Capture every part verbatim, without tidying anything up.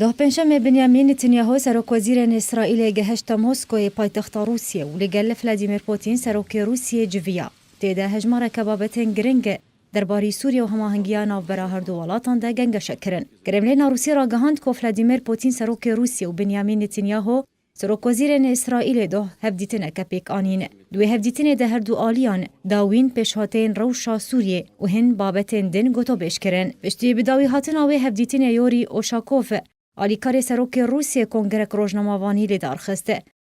Doh pêncşemê Binyamîn Netanyahu, serokwezîrên Îsraîlê, gehişte Moskoyê, paytexta Rûsiyê, û li gel Vladimir Putin, serokê Rûsiyê, civiya. Tê de hejmareke babetên giring derbarî Sûriyê û hemahengiya navbera herdu welatan de gengeşe kirin. Kremlêna Rûsî ragihand ku Vladimir Putin, serokê Rûsiyê, û Binyamîn Netanyahu, serokwezîrên Îsraîlê, doh hevdîtineke pêk anîn. Di wê hevdîtinê de herdu aliyan dawîn pêşhateyên rewşa Sûriyê û hin babetên din gotobêj kirin. Piştî bi dawî hatina wê hevdîtinê, Yorî Oşakov, alîkarê serokê Rûsiyê, kongrek rojnamevanî li dar xist.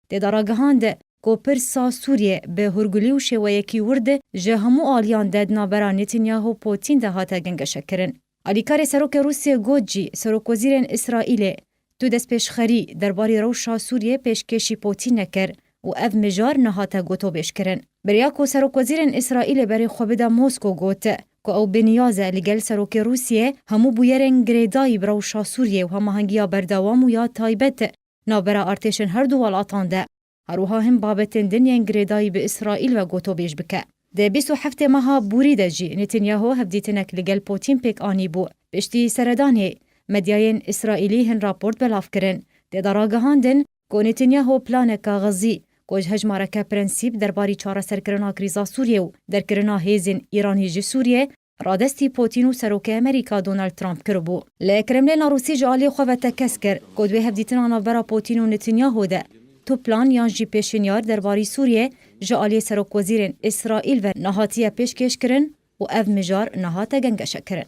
Tê de ragihand ku pirsa Sûriyê bi hûrgulî û şêweyekî wir ji hemû aliyan de di navbera Netanyahu Putin de hate gengeşekirin. Alîkarê serokê Rûsiyê got jî, serokwezîrên Îsraîlê tu destpêşxerî derbarî rewşa Sûriyê pêşkêşî Putin nekir û ev mijar nehate gotobêjkirin. Bi rêya ku serokwezîrên Îsraîlê berê xwe bide Mosko, got ku ew bi niyaz e li gel serokê Rûsiyê hemû bûyerên girêdayî bi rewşa Sûriyê û hemahengiya berdewam û ya taybet navbera artêşên herdu welatan de, her wiha hin babetên din yên girêdayî bi Îsraîl ve gotobêj bike. Di bîst û heftê meha borî de jî Netanyahu hevdîtinek li gel Putin pêk anîbû. Piştî seredanê, medyayên Îsraîlî hin raport belav kirin. Tê de ragihandin ku Netanyahu planeke xizî ku ji hejmareke prensîp derbarî çareserkirina krîza Sûriyê û derkirina hêzên Îranî ji Sûriyê radestî Putin û serokê Amerîka Donald Trump kiribû. Li Kremlêna Rûsî ji aliyê xwe ve tekez kir ku di wê hevdîtina navbera Putin û Netanyahu de tu plan yan jî pêşinyar derbarî Sûriyê ji aliyê serokwezîrên Îsraîl ve nehatiye pêşkêşkirin û ev mijar nehate gengeşekirin.